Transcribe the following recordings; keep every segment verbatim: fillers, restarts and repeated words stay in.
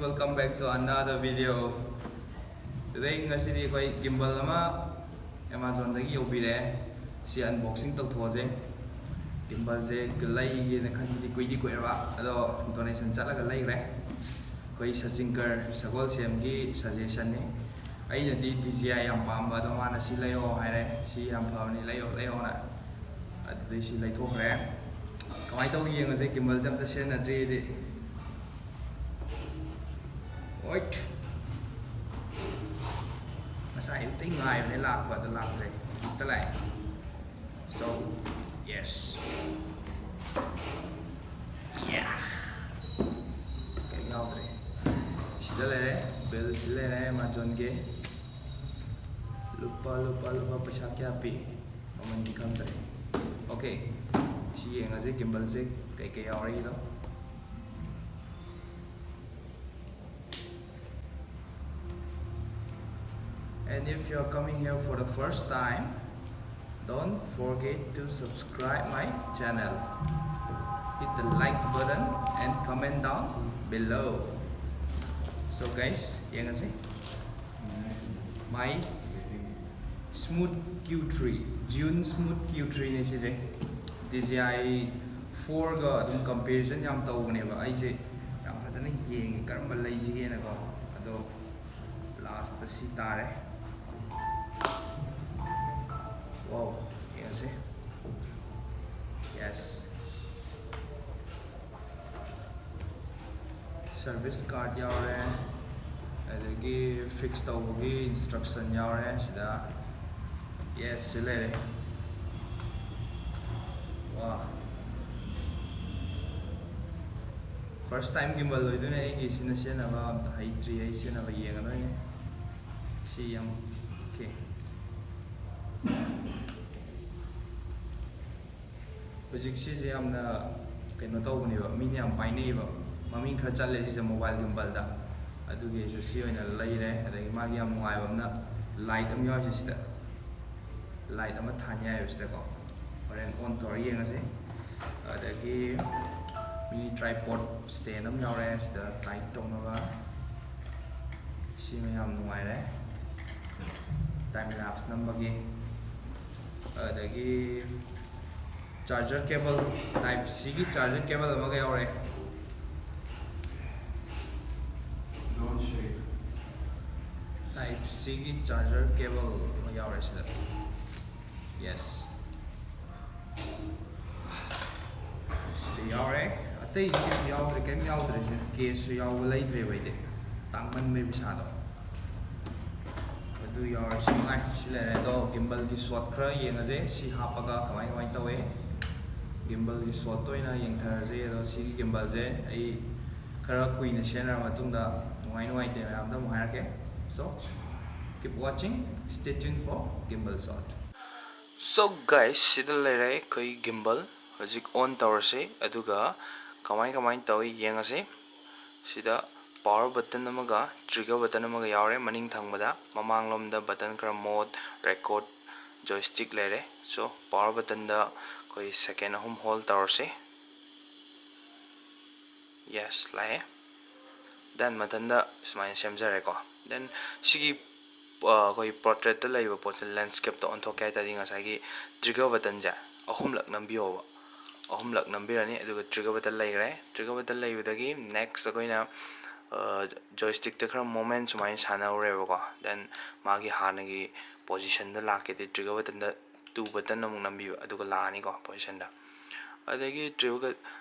Welcome back to another video. Today, ꯉꯁꯤꯗꯤ ꯑꯩꯈꯣꯏ gimbal ꯑꯃ Amazon-ꯗꯒꯤ ꯌꯧꯕꯤꯔꯦ꯫ ꯁꯤ unboxing ꯇꯧꯊꯣꯛꯑꯁꯦ꯫ Gimbal-ꯁꯦ ꯂꯩꯒꯦꯅ ꯈꯟꯕꯗꯤ ꯀꯨꯏꯗꯤ ꯀꯨꯏꯔꯕ, ꯑꯗꯣ donation ꯆꯠꯂꯒ ꯂꯩꯈ꯭ꯔꯦ꯫ ꯑꯩꯈꯣꯏ ꯁꯆꯤꯟꯀꯔ ꯁꯒꯣꯜꯁꯦꯝꯒꯤ suggestion-ꯅꯤ꯫ ꯑꯩꯅꯗꯤ D J I ꯌꯥꯝ ꯄꯥꯝꯕ, ꯑꯗꯣ ꯃꯥꯅ ꯁꯤ ꯂꯩꯌꯣ ꯍꯥꯏꯔꯦ, ꯁꯤ ꯌꯥꯝ ꯐꯕꯅꯤ, ꯂꯩꯌꯣ ꯂꯩꯌꯣꯅ꯫ ꯑꯗꯨꯗꯩ ꯁꯤ ꯂꯩꯊꯣꯛꯈ꯭ꯔꯦ꯫ ꯀꯃꯥꯏꯅ ꯇꯧꯒꯦ ꯌꯦꯡꯉꯁꯦ, gimbal-ꯁꯦ ꯑꯝꯇ ꯁꯤꯖꯤꯟꯅꯗ꯭ꯔꯤꯗꯤ꯫ ꯑꯣꯏꯠ꯫ ꯉꯁꯥꯏ ꯑꯌꯨꯛꯇꯩ ꯉꯥꯏꯕꯅꯦ ꯂꯥꯛꯄ, ꯑꯗꯣ ꯂꯥꯛꯇ꯭ꯔꯦ꯫ ꯍꯧꯖꯤꯛꯇ ꯂꯥꯛꯑꯦ꯫ So, yes. Yeah. ꯀꯩꯝ ꯌꯥꯎꯗ꯭ꯔꯦ꯫ ꯁꯤꯗ ꯂꯩꯔꯦ, bill ꯁꯤ ꯂꯩꯔꯦ, Amazon-ꯒꯤ꯫ ꯂꯨꯄꯥ, ꯂꯨꯄꯥ, ꯂꯨꯄꯥ, ꯄꯩꯁꯥ ꯀꯌꯥ ꯄꯤ? ꯃꯃꯜꯗꯤ ꯈꯪꯗ꯭ꯔꯦ꯫ Okay, ꯁꯤ ꯌꯦꯡꯉꯁꯤ, gimbal-ꯁꯦ ꯀꯩꯀꯩ ꯌꯥꯎꯔꯛꯏꯗꯣ꯫ And if you are coming here for the first time, don't forget to subscribe my channel. Hit the like button and comment down below. So guys, ꯌꯦꯡꯉꯁꯤ꯫ My Smooth Q three, Zhiyun Smooth Q three-ꯅꯦ ꯁꯤꯁꯦ꯫ D J I four-ꯒ ꯑꯗꯨꯝ comparison ꯌꯥꯝ ꯇꯧꯕꯅꯦꯕ꯫ ꯑꯩꯁꯦ ꯌꯥꯝ ꯐꯖꯅ ꯌꯦꯡꯉꯦ ꯀꯔꯝꯕ ꯂꯩꯁꯤꯒꯦꯅꯀꯣ꯫ ꯑꯗꯣ last-ꯇ ꯁꯤ ꯇꯥꯔꯦ꯫ Wow, ꯌꯦꯡꯉꯁꯦ꯫ Yes. Service card ꯌꯥꯎꯔꯦ, ꯑꯗꯒꯤ fix ꯇꯧꯕꯒꯤ instruction ꯌꯥꯎꯔꯦ ꯁꯤꯗ꯫ Yes, ꯁꯤ ꯂꯩꯔꯦ꯫ ꯋꯥ꯫ First time gimbal ꯑꯣꯏꯗꯣꯏꯅꯦ ꯑꯩꯒꯤ ꯁꯤꯅ ꯁꯤꯖꯤꯟꯅꯕ, ꯑꯝꯇ ꯍꯩꯇ꯭ꯔꯤ ꯑꯩ ꯁꯤꯖꯤꯟꯅꯕ, ꯌꯦꯡꯉꯗꯣꯏꯅꯦ꯫ ꯁꯤ ꯌꯥꯝ, okay꯫ ꯍꯧꯖꯤꯛ ꯁꯤꯁꯦ ꯌꯥꯝꯅ ꯀꯩꯅꯣ ꯇꯧꯕꯅꯦꯕ, ꯃꯤꯅ ꯌꯥꯝ ꯄꯥꯏꯅꯩꯌꯦꯕ, ꯃꯃꯤꯡ ꯈꯔ ꯆꯠꯂꯦ ꯁꯤꯁꯦ mobile gimbal-ꯗ꯫ ꯑꯗꯨꯒꯤ ꯑꯩꯁꯨ ꯁꯤ ꯑꯣꯏꯅ ꯂꯩꯔꯦ꯫ ꯑꯗꯒꯤ ꯃꯥꯒꯤ ꯌꯥꯝ ꯅꯨꯡꯉꯥꯏꯕ ꯑꯃꯅ light ꯑꯃ ꯌꯥꯎꯔꯤꯁꯦ ꯁꯤꯗ, light ꯑꯃ ꯊꯥꯟ ꯌꯥꯏꯌꯦꯕ ꯁꯤꯗꯀꯣ꯫ ꯍꯣꯔꯦꯟ on ꯇꯧꯔ ꯌꯦꯡꯉꯁꯦ꯫ ꯑꯗꯒꯤ Mini tripod stand ꯑꯃ ꯌꯥꯎꯔꯦ ꯁꯤꯗ tight ꯇꯧꯅꯕ꯫ ꯁꯤꯃ ꯌꯥꯝ ꯅꯨꯡꯉꯥꯏꯔꯦ time lapse ꯅꯝꯕꯒꯤ꯫ ꯑꯗꯒꯤ charger cable, type C ꯒꯤ charger cable ꯑꯃꯒ ꯌꯥꯎꯔꯦ꯫ Type C ꯒꯤ charger cable ꯑꯃ ꯌꯥꯎꯔꯦ ꯁꯤꯗ꯫ Yes꯫ ꯁꯤꯗ ꯌꯥꯎꯔꯦ꯫ ꯑꯇꯩꯗꯤ ꯀꯩꯁꯨ ꯌꯥꯎꯗ꯭ꯔꯦ, ꯀꯩꯝ ꯌꯥꯎꯗ꯭ꯔꯦ꯫ ꯁꯤꯗ caseꯁꯨ ꯌꯥꯎꯕ ꯂꯩꯇ꯭ꯔꯦꯕ ꯑꯩꯗꯤ, ꯇꯥꯡꯃꯟꯕꯩ ꯄꯩꯁꯥꯗꯣ꯫ ꯑꯗꯨ ꯌꯥꯎꯔꯦ꯫ ꯁꯤ ꯉꯥꯏ ꯁꯤ ꯂꯩꯔꯦ꯫ ꯑꯗꯣ gimbalꯒꯤ shot ꯈꯔ ꯌꯦꯡꯉꯁꯦ꯫ ꯁꯤ ꯍꯥꯞꯄꯒ ꯀꯃꯥꯏ ꯀꯃꯥꯏꯅ ꯇꯧꯋꯦ, gimbalꯒꯤ shotꯇ ꯑꯣꯏꯅ ꯌꯦꯡꯊꯔꯁꯦ꯫ ꯑꯗꯣ ꯁꯤꯒꯤ gimbalꯁꯦ ꯑꯩ ꯈꯔ ꯀꯨꯏꯅ ꯁꯤꯖꯤꯟꯅꯔ ꯃꯇꯨꯡꯗ ꯅꯨꯡꯉꯥꯏ ꯅꯨꯡꯉꯥꯏꯇꯦ ꯃꯌꯥꯝꯗ ꯑꯃꯨꯛ ꯍꯥꯏꯔꯛꯀꯦ꯫ So, keep watching, stay tuned for gimbal shot꯫ So guys, ꯁꯤꯗ ꯂꯩꯔꯦ ꯑꯩꯈꯣꯏ gimbal꯫ ꯍꯧꯖꯤꯛ on ꯇꯧꯔꯁꯤ, ꯑꯗꯨꯒ ꯀꯃꯥꯏ ꯀꯃꯥꯏꯅ ꯇꯧꯏ ꯌꯦꯡꯉꯁꯤ꯫ ꯁꯤꯗ power button ꯑꯃꯒ trigger button ꯑꯃꯒ ꯌꯥꯎꯔꯦ ꯃꯅꯤꯡ ꯊꯪꯕꯗ꯫ ꯃꯃꯥꯡꯂꯣꯝꯗ button ꯈꯔ, mode, record, joystick ꯂꯩꯔꯦ꯫ So, power buttonꯗ ꯑꯩꯈꯣꯏ second ꯑꯍꯨꯝ hold ꯇꯧꯔꯁꯤ꯫ Yes, ꯂꯥꯛꯑꯦ꯫ Then ꯃꯊꯟꯗ ꯁꯨꯃꯥꯏꯅ ꯁꯦꯝꯖꯔꯦꯀꯣ꯫ Then ꯁꯤꯒꯤ, ꯑ, ꯑꯩꯈꯣꯏ portraitꯇ ꯂꯩꯕ ꯄꯣꯠꯁꯦ landscapeꯇ ꯑꯣꯟꯊꯣꯛꯀꯦ ꯍꯥꯏ ꯇꯥꯔꯗꯤ ꯉꯁꯥꯏꯒꯤ trigger buttonꯁꯦ ꯑꯍꯨꯝꯂꯛ ꯅꯝꯕꯤꯌꯣꯕ꯫ ꯑꯍꯨꯝꯂꯛ ꯅꯝꯕꯤꯔꯅꯤ, ꯑꯗꯨꯒ trigger button ꯂꯩꯈ꯭ꯔꯦ꯫ Trigger button ꯂꯩꯕꯗꯒꯤ next ꯑꯩꯈꯣꯏꯅ, ꯑ, joystickꯇ ꯈꯔ movement ꯁꯨꯃꯥꯏꯅ ꯁꯥꯟꯅꯍꯧꯔꯦꯕꯀꯣ꯫ Then ꯃꯥꯒꯤ ꯍꯥꯟꯅꯒꯤ positionꯗ ꯂꯥꯛꯀꯦꯗꯤ trigger buttonꯗ two button ꯑꯃꯨꯛ ꯅꯝꯕꯤꯕ, ꯑꯗꯨꯒ ꯂꯥꯛꯑꯅꯤꯀꯣ positionꯗ꯫ ꯑꯗꯒꯤ trigger,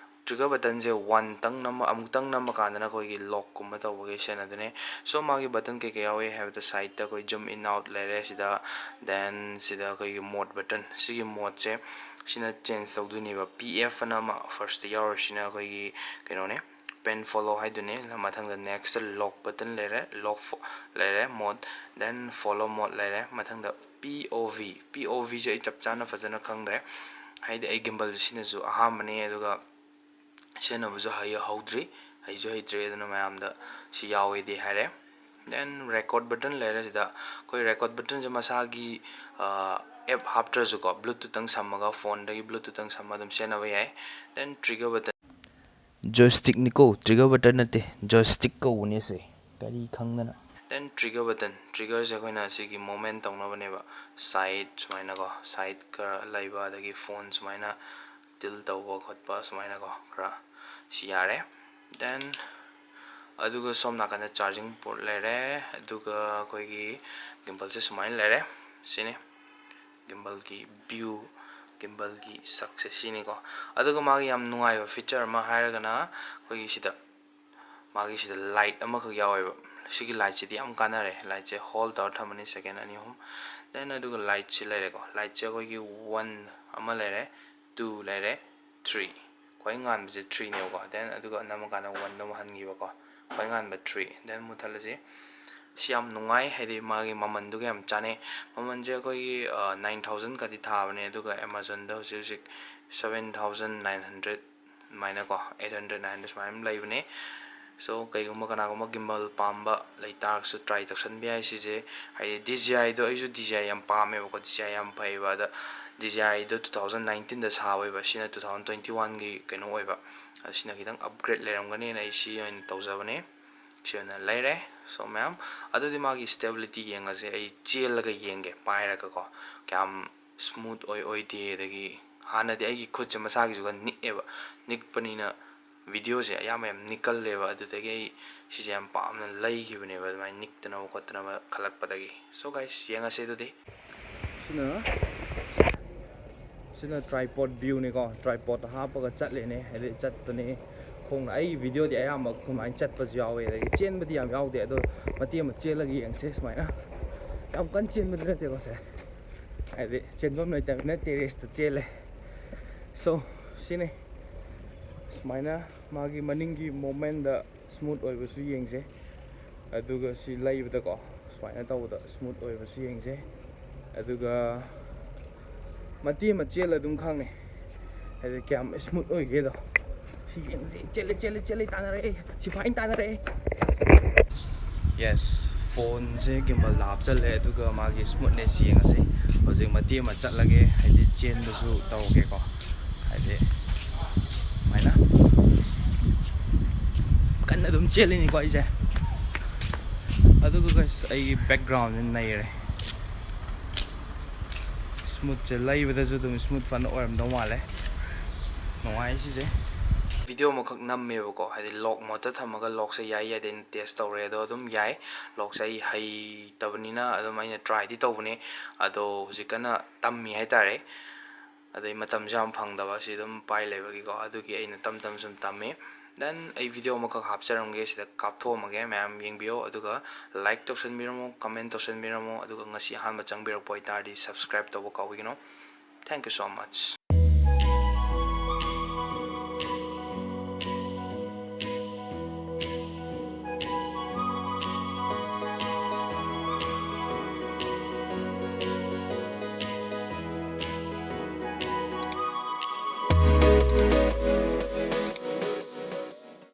trigger buttonꯁꯦ one ꯇꯪ ꯅꯝꯃ, ꯑꯃꯨꯛꯇꯪ ꯅꯝꯃꯀꯥꯟꯗꯅ ꯑꯩꯈꯣꯏꯒꯤ lockꯀꯨꯝꯕ ꯇꯧꯕꯒꯤ ꯁꯤꯖꯤꯟꯅꯗꯣꯏꯅꯦ꯫ So ꯃꯥꯒꯤ button ꯀꯩꯀꯩ ꯌꯥꯎꯏ ꯍꯥꯏꯕꯗ sideꯇ ꯑꯩꯈꯣꯏ zoom in out ꯂꯩꯔꯦ ꯁꯤꯗ, then ꯁꯤꯗ ꯑꯩꯈꯣꯏꯒꯤ mode button, ꯁꯤꯒꯤ modeꯁꯦ ꯁꯤꯅ change ꯇꯧꯗꯣꯏꯅꯦꯕ꯫ P F ꯑꯅ ꯑꯃ firstꯇ ꯌꯥꯎꯔꯤꯁꯤꯅ ꯑꯩꯈꯣꯏꯒꯤ ꯀꯩꯅꯣꯅꯦ, pen follow ꯍꯥꯏꯗꯨꯅꯦ꯫ ꯃꯊꯪꯗ next lock button ꯂꯩꯔꯦ, lock fo-, ꯂꯩꯔꯦ mode, then follow mode ꯂꯩꯔꯦ꯫ ꯃꯊꯪꯗ P O V, P O Vꯁꯦ ꯑꯩ ꯆꯞ ꯆꯥꯅ ꯐꯖꯅ ꯈꯪꯗ꯭ꯔꯦ, ꯍꯥꯏꯗꯤ ꯑꯩ gimbalꯁꯦ ꯁꯤꯅꯁꯨ ꯑꯍꯥꯟꯕꯅꯦ, ꯑꯗꯨꯒ ꯁꯤꯖꯤꯟꯅꯕꯁꯨ ꯍꯩ-, ꯍꯧꯗ꯭ꯔꯤ, ꯍꯩꯁꯨ ꯍꯩꯇ꯭ꯔꯤ꯫ ꯑꯗꯨꯅ ꯃꯌꯥꯝꯗ ꯁꯤ ꯌꯥꯎꯋꯦꯗꯤ ꯍꯥꯏꯔꯦ꯫ Then record button ꯂꯩꯔꯦ ꯁꯤꯗ꯫ ꯑꯩꯈꯣꯏ record buttonꯁꯦ ꯃꯁꯥꯒꯤ, ꯑ, app ꯍꯥꯞꯇ꯭ꯔꯁꯨꯀꯣ, Bluetoothꯇꯪ ꯁꯝꯃꯒ, phoneꯗꯒꯤ Bluetoothꯇꯪ ꯁꯝꯃꯒ ꯑꯗꯨꯝ ꯁꯤꯖꯤꯟꯅꯕ ꯌꯥꯏ꯫ Then trigger button, ꯖꯣꯏꯁꯇꯤꯛꯅꯤꯀꯣ, ꯇ꯭ꯔꯤꯒꯔ ꯕꯇꯟ ꯅꯠꯇꯦ, ꯖꯣꯏꯁꯇꯤꯛ ꯀꯧꯕꯅꯦ ꯁꯦ꯫ ꯀꯔꯤ ꯈꯪꯗꯅ꯫ Then trigger button, triggerꯁꯦ ꯑꯩꯈꯣꯏꯅ ꯁꯤꯒꯤ movement ꯇꯧꯅꯕꯅꯦꯕ꯫ Side ꯁꯨꯃꯥꯏꯅꯀꯣ, side ꯈꯔ ꯂꯩꯕ, ꯑꯗꯒꯤ phone ꯁꯨꯃꯥꯏꯅ tilt ꯇꯧꯕ ꯈꯣꯠꯄ ꯁꯨꯃꯥꯏꯅꯀꯣ, ꯈꯔ ꯁꯤ ꯌꯥꯔꯦ꯫ Then ꯑꯗꯨꯒ ꯁꯣꯝ ꯅꯥꯀꯟꯗ charging port ꯂꯩꯔꯦ, ꯑꯗꯨꯒ ꯑꯩꯈꯣꯏꯒꯤ gimbalꯁꯦ ꯁꯨꯃꯥꯏꯅ ꯂꯩꯔꯦ꯫ ꯁꯤꯅꯤ gimbalꯒꯤ view, gimbalꯒꯤ ꯁꯛꯁꯦ ꯁꯤꯅꯤꯀꯣ꯫ ꯑꯗꯨꯒ ꯃꯥꯒꯤ ꯌꯥꯝ ꯅꯨꯡꯉꯥꯏꯕ feature ꯑꯃ ꯍꯥꯏꯔꯒꯅ ꯑꯩꯈꯣꯏꯒꯤ ꯁꯤꯗ ꯃꯥꯒꯤ ꯁꯤꯗ light ꯑꯃꯈꯛ ꯌꯥꯎꯋꯦꯕ꯫ ꯁꯤꯒꯤ lightꯁꯤꯗꯤ ꯌꯥꯝ ꯀꯥꯟꯅꯔꯦ꯫ Lightꯁꯦ hold ꯇꯧꯔ ꯊꯝꯃꯅꯤ second ꯑꯅꯤ ꯑꯍꯨꯝ꯫ Then ꯑꯗꯨꯒ lightꯁꯤ ꯂꯩꯔꯦꯀꯣ꯫ Lightꯁꯦ ꯑꯩꯈꯣꯏꯒꯤ one ꯑꯃ ꯂꯩꯔꯦ, two ꯂꯩꯔꯦ, three꯫ ꯈ꯭ꯋꯥꯏ ꯉꯥꯟꯕꯁꯦ threeꯅꯦꯕꯀꯣ꯫ Then ꯑꯗꯨꯒ ꯅꯝꯃꯀꯥꯟꯗ oneꯗ ꯑꯃꯨꯛ ꯍꯟꯈꯤꯕꯀꯣ꯫ ꯈ꯭ꯋꯥꯏ ꯉꯥꯟꯕ three꯫ Then ꯃꯨꯠꯊꯠꯂꯁꯤ꯫ ꯁꯤ ꯌꯥꯝ ꯅꯨꯡꯉꯥꯏ, ꯍꯥꯏꯗꯤ ꯃꯥꯒꯤ ꯃꯃꯟꯗꯨꯒ ꯌꯥꯝ ꯆꯥꯟꯅꯩ꯫ ꯃꯃꯟꯁꯦ ꯑꯩꯈꯣꯏꯒꯤ, ꯑ, nine thousandꯀꯗꯤ ꯊꯥꯕꯅꯦ, ꯑꯗꯨꯒ Amazonꯗ ꯍꯧꯖꯤꯛ ꯍꯧꯖꯤꯛ seven thousand nine hundred ꯑꯗꯨꯃꯥꯏꯅꯀꯣ, eight hundred, nine hundred ꯁꯨꯃꯥꯏꯅ ꯑꯗꯨꯝ ꯂꯩꯕꯅꯦ꯫ So ꯀꯩꯒꯨꯝꯕ ꯀꯅꯥꯒꯨꯝꯕ gimbal ꯄꯥꯝꯕ ꯂꯩꯇꯥꯔꯒꯁꯨ try ꯇꯧꯁꯟꯕ ꯌꯥꯏ ꯁꯤꯁꯦ꯫ ꯍꯥꯏꯗꯤ DJIꯗꯣ, ꯑꯩꯁꯨ DJI ꯌꯥꯝ ꯄꯥꯝꯃꯦꯕꯀꯣ, DJI ꯌꯥꯝ ꯐꯩꯕ꯫ ꯑꯗ DJIꯗꯣ two thousand nineteenꯗ ꯁꯥꯕ ꯑꯣꯏꯕ, ꯁꯤꯅ two thousand twenty oneꯒꯤ ꯀꯩꯅꯣ ꯑꯣꯏꯕ꯫ ꯑꯗ ꯁꯤꯅ ꯈꯤꯇꯪ upgrade ꯂꯩꯔꯝꯒꯅꯤꯅ ꯑꯩ ꯁꯤ ꯑꯣꯏꯅ ꯇꯧꯖꯕꯅꯦ꯫ ꯁꯤ ꯑꯣꯏꯅ ꯂꯩꯔꯦ꯫ So ꯃꯌꯥꯝ, ꯑꯗꯨꯗꯤ ꯃꯥꯒꯤ stability ꯌꯦꯡꯉꯁꯦ꯫ ꯑꯩ ꯆꯦꯜꯂꯒ ꯌꯦꯡꯒꯦ ꯄꯥꯏꯔꯒꯀꯣ, ꯀꯌꯥꯝ smooth ꯑꯣꯏ ꯑꯣꯏꯗꯦ꯫ ꯑꯗꯒꯤ ꯍꯥꯟꯅꯗꯤ ꯑꯩꯒꯤ ꯈꯨꯠꯁꯦ ꯃꯁꯥꯒꯤꯁꯨ ꯈꯔ ꯅꯤꯛꯑꯦꯕ, ꯅꯤꯛꯄꯅꯤꯅ videoꯁꯦ ꯑꯌꯥꯝꯕ ꯌꯥꯝ ꯅꯤꯛꯀꯜꯂꯦꯕ꯫ ꯑꯗꯨꯗꯒꯤ ꯑꯩ ꯁꯤꯁꯦ ꯌꯥꯝ ꯄꯥꯝꯅ ꯂꯩꯈꯤꯕꯅꯦꯕ, ꯑꯗꯨꯃꯥꯏꯅ ꯅꯤꯛꯇꯅꯕ ꯈꯣꯠꯇꯅꯕ ꯈꯜꯂꯛꯄꯗꯒꯤ꯫ So guys, ꯌꯦꯡꯉꯁꯦ ꯑꯗꯨꯗꯤ꯫ ꯁꯤꯅ, ꯁꯤꯅ tripod viewꯅꯤꯀꯣ꯫ Tripod ꯍꯥꯞꯄꯒ ꯆꯠꯂꯦꯅꯦ, ꯍꯥꯏꯗꯤ ꯆꯠꯄꯅꯦ ꯈꯣꯡꯅ꯫ ꯑꯩꯒꯤ videoꯗꯤ ꯑꯌꯥꯝꯕ ꯑꯗꯨꯃꯥꯏꯅ ꯆꯠꯄꯁꯨ ꯌꯥꯎꯋꯦ, ꯑꯗꯒꯤ ꯆꯦꯟꯕꯗꯤ ꯌꯥꯝ ꯌꯥꯎꯗꯦ, ꯑꯗꯣ ꯃꯇꯦꯛ ꯑꯃ ꯆꯦꯜꯂꯒ ꯌꯦꯡꯁꯦ꯫ ꯁꯨꯃꯥꯏꯅ ꯌꯥꯝ ꯀꯟꯅ ꯆꯦꯟꯕꯗꯤ ꯅꯠꯇꯦꯀꯣ ꯁꯦ, ꯍꯥꯏꯗꯤ ꯆꯦꯟꯐꯝ ꯂꯩꯇꯕꯅꯤꯅ terraceꯇ ꯆꯦꯜꯂꯦ꯫ So ꯁꯤꯅꯤ, ꯁꯨꯃꯥꯏꯅ ꯃꯥꯒꯤ ꯃꯅꯤꯡꯒꯤ movementꯗ smooth ꯑꯣꯏꯕꯁꯨ ꯌꯦꯡꯁꯦ꯫ ꯑꯗꯨꯒ ꯁꯤ ꯂꯩꯕꯗꯀꯣ, ꯁꯨꯃꯥꯏꯅ ꯇꯧꯕꯗ smooth ꯑꯣꯏꯕꯁꯨ ꯌꯦꯡꯁꯦ꯫ ꯑꯗꯨꯒ ꯃꯇꯦꯛ ꯑꯃ ꯆꯦꯜꯂ ꯑꯗꯨꯝ ꯈꯪꯅꯤ, ꯍꯥꯏꯗꯤ ꯀꯌꯥꯝ smooth ꯑꯣꯏꯒꯦꯗꯣ꯫ ꯁꯤ ꯌꯦꯡꯁꯦ꯫ ꯆꯦꯜꯂꯦ, ꯆꯦꯜꯂꯦ, ꯆꯦꯜꯂꯦ, ꯇꯥꯟꯅꯔꯛꯑꯦ, ꯁꯤꯐꯥꯏꯅ ꯇꯥꯟꯅꯔꯛꯑꯦ꯫ Yes, phoneꯁꯦ gimbalꯗ ꯍꯥꯞꯆꯜꯂꯦ, ꯑꯗꯨꯒ ꯃꯥꯒꯤ smoothness ꯌꯦꯡꯉꯁꯦ꯫ ꯍꯧꯖꯤꯛ ꯃꯇꯦꯛ ꯑꯃ ꯆꯠꯂꯒꯦ, ꯍꯥꯏꯗꯤ ꯆꯦꯟꯕꯁꯨ ꯇꯧꯒꯦꯀꯣ, ꯍꯥꯏꯗꯤ ꯁꯨꯃꯥꯏꯅ꯫ ꯑꯗꯨꯝ ꯆꯦꯜꯂꯤꯅꯤꯀꯣ ꯑꯩꯁꯦ꯫ ꯑꯗꯨꯒ guys, ꯑꯩꯒꯤ background ꯅꯩꯔꯦ꯫ Smooth ꯁꯦ ꯂꯩꯕꯗꯁꯨ ꯑꯗꯨꯝ smooth ꯐꯅ ꯑꯣꯏꯔꯝꯗꯧ ꯃꯥꯜꯂꯦ꯫ ꯅꯨꯡꯉꯥꯏ ꯁꯤꯁꯦ꯫ Video ꯑꯃꯈꯛ ꯅꯝꯃꯦꯕꯀꯣ, ꯍꯥꯏꯗꯤ lock mode ꯇ ꯊꯝꯃꯒ lock ꯁꯦ ꯌꯥꯏ ꯌꯥꯗꯦꯅ test ꯇꯧꯔꯦ꯫ ꯑꯗꯣ ꯑꯗꯨꯝ ꯌꯥꯏ꯫ Lock ꯁꯦ ꯑꯩ ꯍꯩꯇꯕꯅꯤꯅ ꯑꯗꯨꯝ ꯑꯩꯅ try ꯗꯤ ꯇꯧꯕꯅꯦ꯫ ꯑꯗꯣ ꯍꯧꯖꯤꯛ ꯀꯟꯅ ꯇꯝꯃꯤ ꯍꯥꯏꯇꯥꯔꯦ꯫ ꯑꯗꯩ ꯃꯇꯝꯁꯨ ꯌꯥꯝ ꯐꯪꯗꯕ ꯑꯁꯤ ꯑꯗꯨꯝ ꯄꯥꯏ ꯂꯩꯕꯒꯤꯀꯣ꯫ ꯑꯗꯨꯒꯤ ꯑꯩꯅ ꯇꯝ ꯇꯝ ꯁꯨꯝ ꯇꯝꯃꯤ꯫ Then ꯑꯩ video ꯑꯃꯈꯛ ꯍꯥꯞꯆꯔꯝꯒꯦ, ꯁꯤꯗ ꯀꯥꯞꯊꯣꯛꯑꯝꯃꯒꯦ, ꯃꯌꯥꯝ ꯌꯦꯡꯕꯤꯌꯣ꯫ ꯑꯗꯨꯒ like ꯇꯧꯁꯟꯕꯤꯔꯝꯃꯣ, comment ꯇꯧꯁꯟꯕꯤꯔꯝꯃꯣ꯫ ꯑꯗꯨꯒ ꯉꯁꯤ ꯑꯍꯥꯟꯕ ꯆꯪꯕꯤꯔꯛꯄ ꯑꯣꯏꯇꯥꯔꯗꯤ subscribe ꯇꯧꯕ ꯀꯥꯎꯕꯤꯒꯅꯨ꯫ Thank you so much꯫